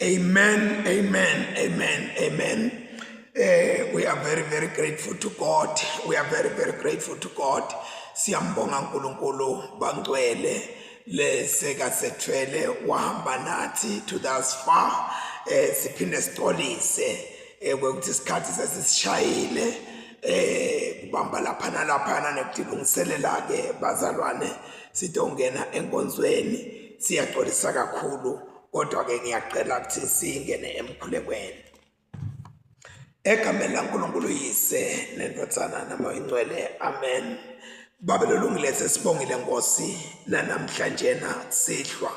Amen, amen, amen, amen. We are very, very grateful to God. We are very, very grateful to God. Siyambonga uNkulunkulu bangcwele leseka sethwele wahamba nathi to thus far. Siphinde sixolise kwekuthi isikhathi sesisishayile kubamba lapha nalaphana nekutilungiselela ke bazalwane sidongena enkonzweni siyaxolisa kakhulu kodwa ke ngiyacela ukuthi singene emkhulekweni egameni laNkulunkulu Yise neNdvodzana naMoya Ingcwele amen. Babe lolungile sesibongile Nkosi nanamhlanje na sihlwa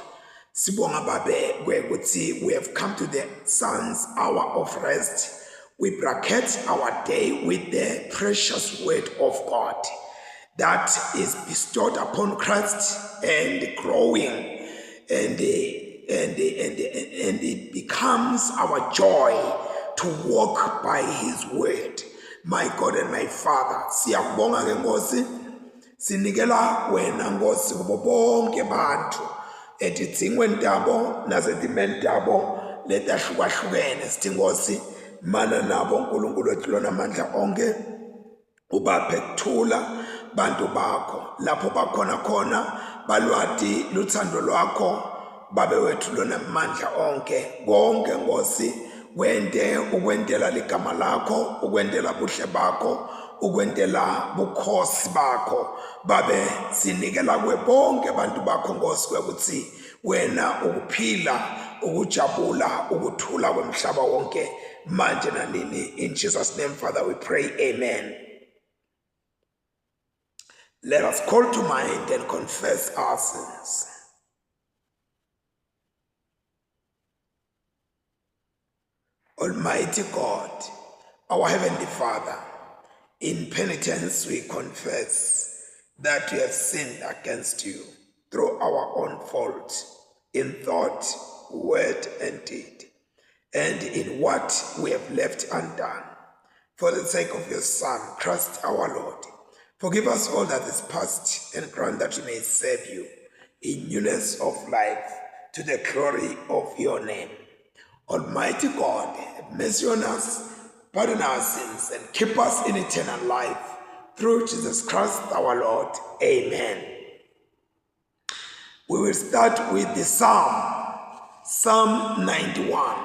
sibonga babe kwekuthi we have come to the sun's hour of rest. We bracket our day with the precious word of God that is bestowed upon Christ and growing and and and and it becomes our joy to walk by his word. My God and my Father, siyakubonga ke Nkosi, sinikela wena Nkosi kubo bonke bantu etidzingweni tabo nasetimeni tabo letahlukahlukene. Sithi Nkosi, mana nabo uNkulunkulu wethu lonamandla onke, ubaphe kuthula bantu bakho lapho bakhona khona balwati luthando lwakho babe wethu lonamandla onke konke Nkosi wente ukwentela ligama lakho ukwentela buhle bakho ukwentela bukhosi bakho babe sinikela kuwe bonke abantu bakho Nkosi kwekuthi wena ukuphila ukujabula ukuthula kwemhlaba wonke manje nanini. In Jesus name, Father, we pray, amen. Let us call to mind and confess our sins. Almighty God, our Heavenly Father, in penitence we confess that we have sinned against you through our own fault, in thought, word, and deed, and in what we have left undone. For the sake of your Son, Christ our Lord, forgive us all that is past and grant that we may serve you in newness of life to the glory of your name. Almighty God, have mercy on us, pardon our sins, and keep us in eternal life. Through Jesus Christ our Lord. Amen. We will start with the Psalm, Psalm 91.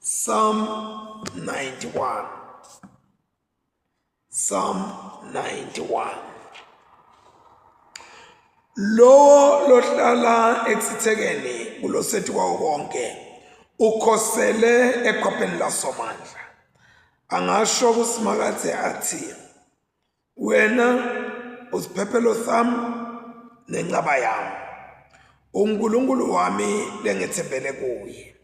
Psalm 91. Psalm 91. Lowo lohlala ekusithekeni kulosethi kwawo konke ukhosele ekhwapheni lasomandla. Angasho kuSimakadze athi, wena usiphephelo sami nenqaba yami, uNkulunkulu wami lengethembele kuye.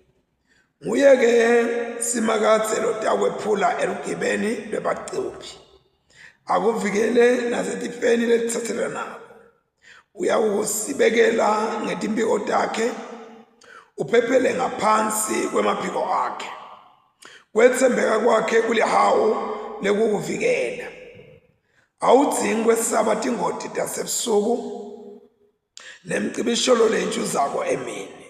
Nguye-ke Simakadze lotakwephula elugibeni lwebacuphi, akuvikele nasetifeni letithathelwanako. Uyakusibekela ngetimphiko takhe, uphephele ngaphansi kwemaphiko akhe. Kwetsembeka kwakhe kulihawu lekukuvikela. Awudzingi kwesaba tingoti tasebusuku nemcibisholo lentshuzako emini.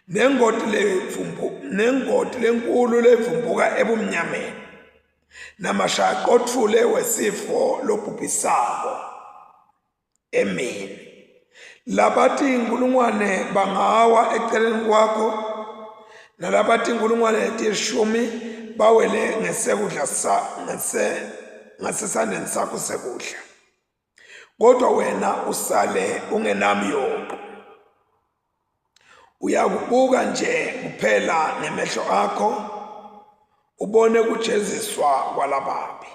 Nengoti levumbu nengoti lenkulu levumbuka ebumnyameni namashaqothule wesifo lobhubhisako emini. Labathi inkulungwane bangawa eceleni kwakho nalabathi inkulungwane letishumi bawele ngesekudla sa ngase ngasesandleni sakho sekudla, kodwa wena usale ungenamyoqo. Uyakubuka nje kuphela ngemehlo akho ubone kujeziswa kwalababi,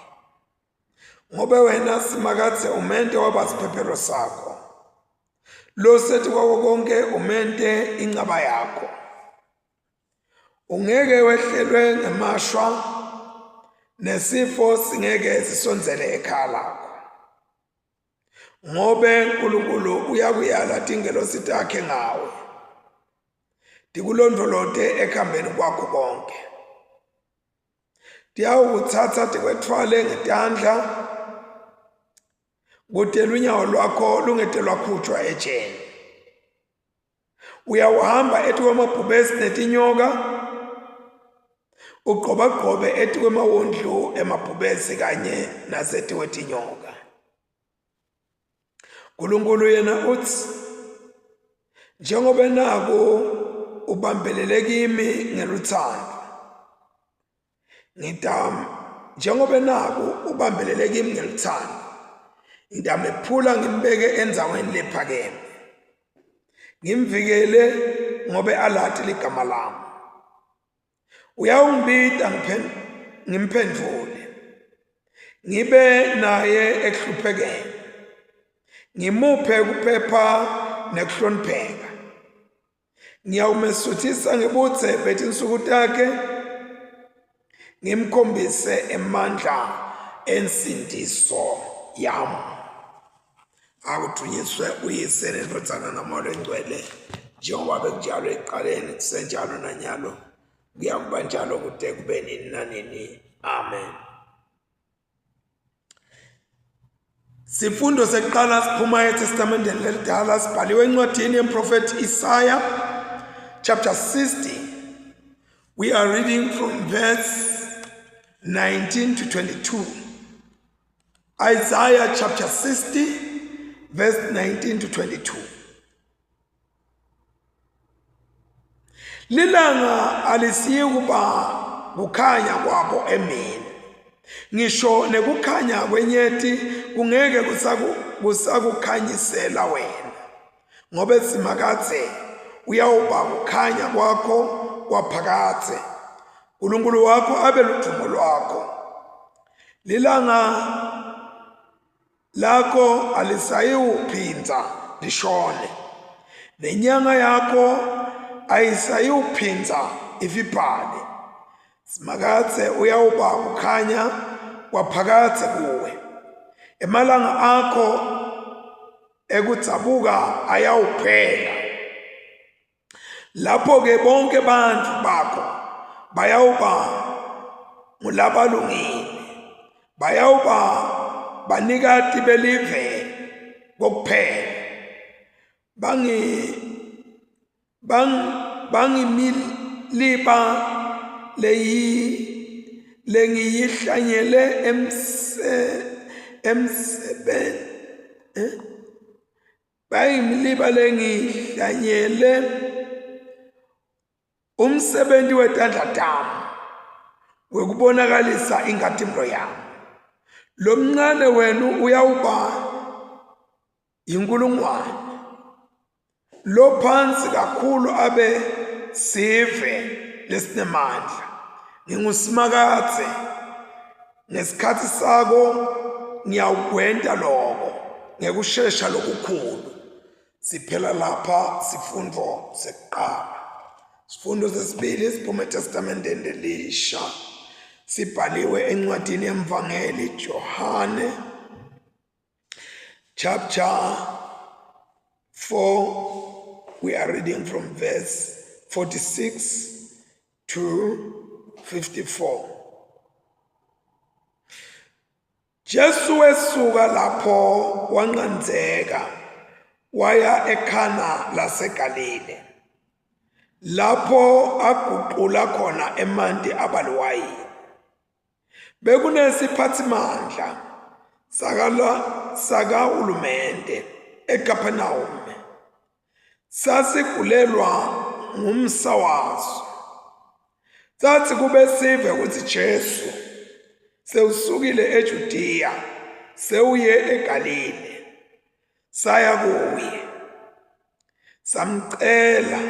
ngobe wena Simakadze umente waba siphephelo sakho, losethi kwako konke umente inqaba yakho. Ungeke wehlelwe ngemashwa nesifo singeke sisondzele ekhaya lakho, ngobe uNkulunkulu uyakuyala tingelosi takhe ngawe tikulondvolote ekuhambeni kwakho konke. Tiyawukutsatsa tikwetfwale ngetandla kute lunyawo lwakho lungete lwakhutshwa etsheni. Uyawuhamba etikwemabhubesi netinyoka, ugqobagqobe etikwemawundlu emabhubesi kanye nasetikwetinyoka. Nkulunkulu yena utsi, njengoba naku ubambelele kimi ngelutsandvo, ngita njengoba naku ubambelele kimi ngelutsandvo, ngitamephula ngimbeke endzaweni lephakeme, ngimvikele ngobe alati ligama lami. Uyawungibita ngimphendvule, ngibe naye ekuhluphekeni, ngimuphe kuphepha nekuhlonipheka. Ngiyawumesuthisa ngebudze betinsuku takhe, ngimkhombise emandla ensindiso yami. Akudunyiswe uYise neNdvodzana naMoya Longcwele, njengoba bekunjalo ekuqaleni, kusenjalo nanyalo, kuyakuba njalo kude kube nini nanini. Amen. Sifundo sekuqala siphuma eTestamenteni lelidala sibhaliwe encwadini yemprofethi Isaya chapter 60. We are reading from verse 19 to 22. Isaiah chapter 60 verse 19 to 22. Lilanga alisiyikuba kukhanya kwabo emini, ngisho nekukhanya kwenyeti kungeke kusakukhanyisela wena, ngobe Simakadze uyawuba kukhanya kwakho kwaphakadze, Nkulunkulu wakho abe ludvumo lwakho. Lilanga lakho alisayiwuphindza lishone, nenyanga yakho ayisayiwuphindza ifiphale. Simakadze uyawuba kukhanya kwaphakadze kuwe, emalanga akho ekudzabuka ayawuphela. Lapho-ke bonke bantfu bakho bayawuba ngulabalungile, bayawuba banikati belive kokuphela. Bangi bang bangimiliba leyi lengiyihlanyele emse emsebeni eh? Bayimliba lengihlanyele umsebenti wetandla tami wekubonakalisa inkatimlo yami. Lomncane wenu uyawuba yinkulungwane, lophansi kakhulu abe sive lesinemandla. NginguSimakadze. Ngesikhatsi sako ngiyawukwenta loko ngekushesha lokukhulu. Siphela lapha sifundvo sekuqala. Sifundo sesibili siphuma eTestamenteni lelisha. Sibhaliwe encwadini yemvangeli Johane chapter 4 we are reading from verse 46 to 54. Jesu wesuka lapho wanqanzeka waya eKhana laseGalile lapho aguqula khona emanti aba liwayini. Bekunesiphathimandla sakahulumende eKapernawume sasigulelwa ngumsa waso. Sathi kube sive ukuthi Jesu sewusukile eJudiya sewuye eGalile, saya kuye samcela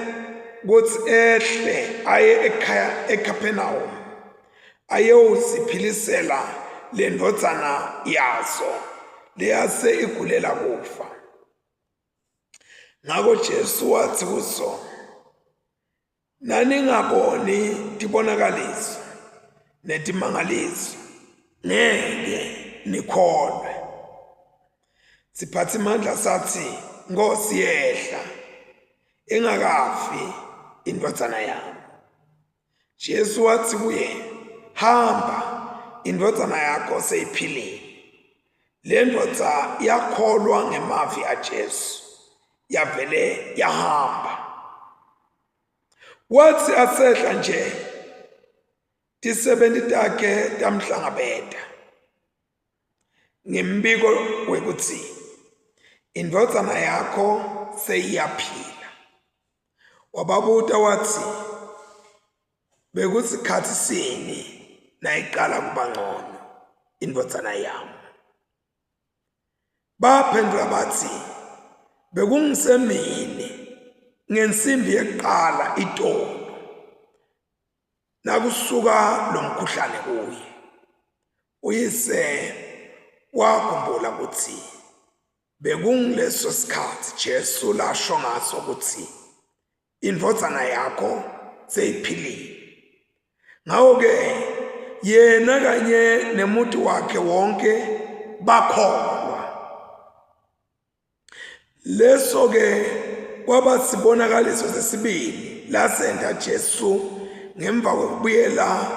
ukuthi ehle aye ekhaya eCapernaum ayewusiphilisela le ndvodzana yaso leyase igulela kufa. Ngako Jesu wathi kuso, Naningaboni tibonakaliso netimangaliso ngeke nikholwe. Siphathimandla sathi, Nkosi yehla ingakafi indvodzana yami. Jesu wathi kuye, Hamba, indvodzana yakho seyiphilile. Le ndvodza yakholwa ngemavi aJesu, yavele yahamba. Watsi asehla nje, tisebenti takhe tamhlangabeta ngembiko wekutsi indvodzana yakho seyiyaphila. Wababuta watsi, Bekusikhatsi sini nayiqala kuba ngcono indvodzana yami? Baphendula batsi, Bekungisemini ngensimbi yekuqala itolo nakusuka lo mkhuhlane kuye. Uyise wakhumbula kutsi bekunguleso sikhatsi Jesu lasho ngaso kutsi indvodzana yakho seyiphilile. Ngako-ke yena kanye nemuti wakhe wonke bakholwa. Leso-ke kwaba sibonakaliso sesibili lasenta Jesu ngemva kwekubuyela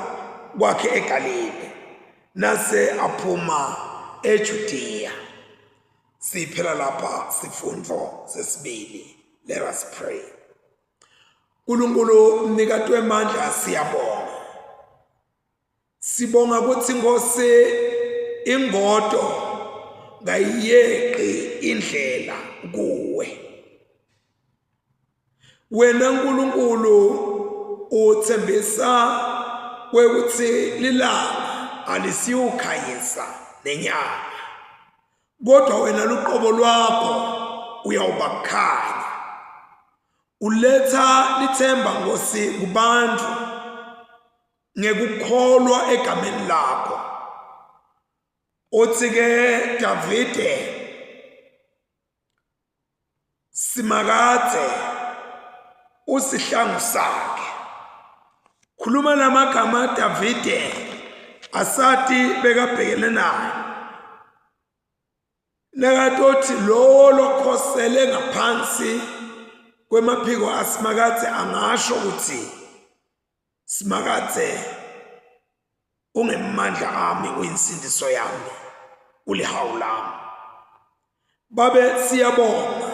kwakhe eGalile nase aphuma eJudiya. Siphela lapha sifundvo sesibili. Let us pray. Nkulunkulu mnikati wemandla siyabonga. Sibonga ukuthi Nkosi ingodo ngayiyeqi indlela kuwe. Wena Nkulunkulu uthembisa kwekuthi lilanga alisiyukhanyisa nenyanga kodwa wena luqobo lwakho uyawuba kukhanya uletha lithemba Nkosi kubantu ngekukholwa egameni lakho uthi ke Davide Simakadze usihlangu sakhe. Khuluma lamagama Davide asati bekabhekene naye. Nakatothi lowo lokhosele ngaphansi kwemaphiko aSimakadze angasho ukuthi Simakadze ungemandla ami uyinsindiso yami ulihawu lami. Babe siyabonga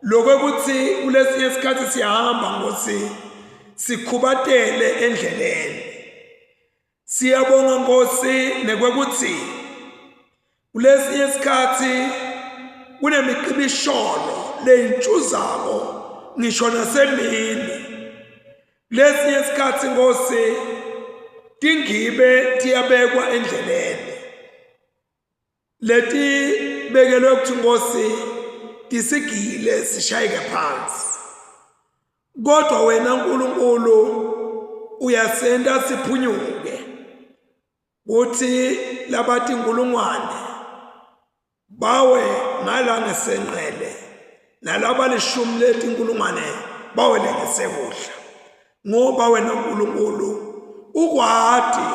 lokwekuthi kulesinye isikhathi siyahamba Nkosi sikhubatele endleleni. Siyabonga Nkosi nekwekuthi kulesinye isikhathi kunemicibisholo leyintshuzako ngisho nasemini. Kulesinye isikhathi Nkosi tingibe tiyabekwa endleleni. Leti bekelwe ukuthi Nkosi tisigile sishayeke phansi. Kodwa wena uNkulunkulu uyasenta siphunyuke kuthi labatinkulungwane bawe ngala ngesenqele nalabalishumi letinkulungwane bawele ngesekudla ngoba wena uNkulunkulu ukwati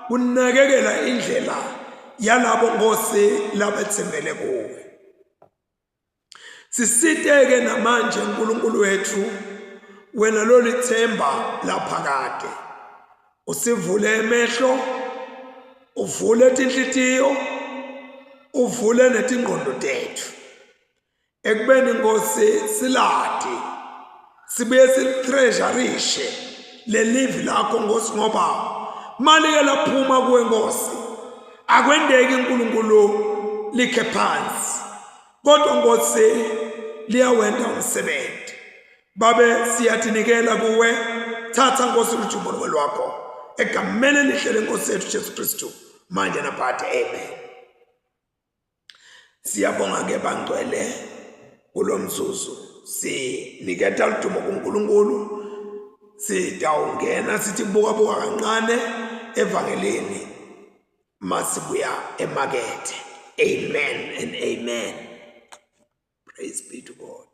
kunakekela indlela yalabo Nkosi labetsembele kuwe. Sisiteke namanje uNkulunkulu wethu wena lolithemba laphakade. Usivule emehlo, uvule tinhlitiyo, uvule netingqondo tethu. Ekubeni Nkosi silati sibuye silitreasurishe lelivi lakho Nkosi ngoba malike laphuma kuwe Nkosi akwendeki uNkulunkulu likhe phansi kodwa Nkosi liyawenta umsebenzi. Babe siyatinikela kuwe, thatha Nkosi lujumo lwakho egameni elihle lenkosi yethu Jesu Kristu manje naphakade, amen. Siyabonga ke bangcwele kulomzuzu siniketa ludumo kuNkulunkulu sitawungena sithi buka buka kancane evangelini masibuya emakethe. Amen and amen. Praise be to God.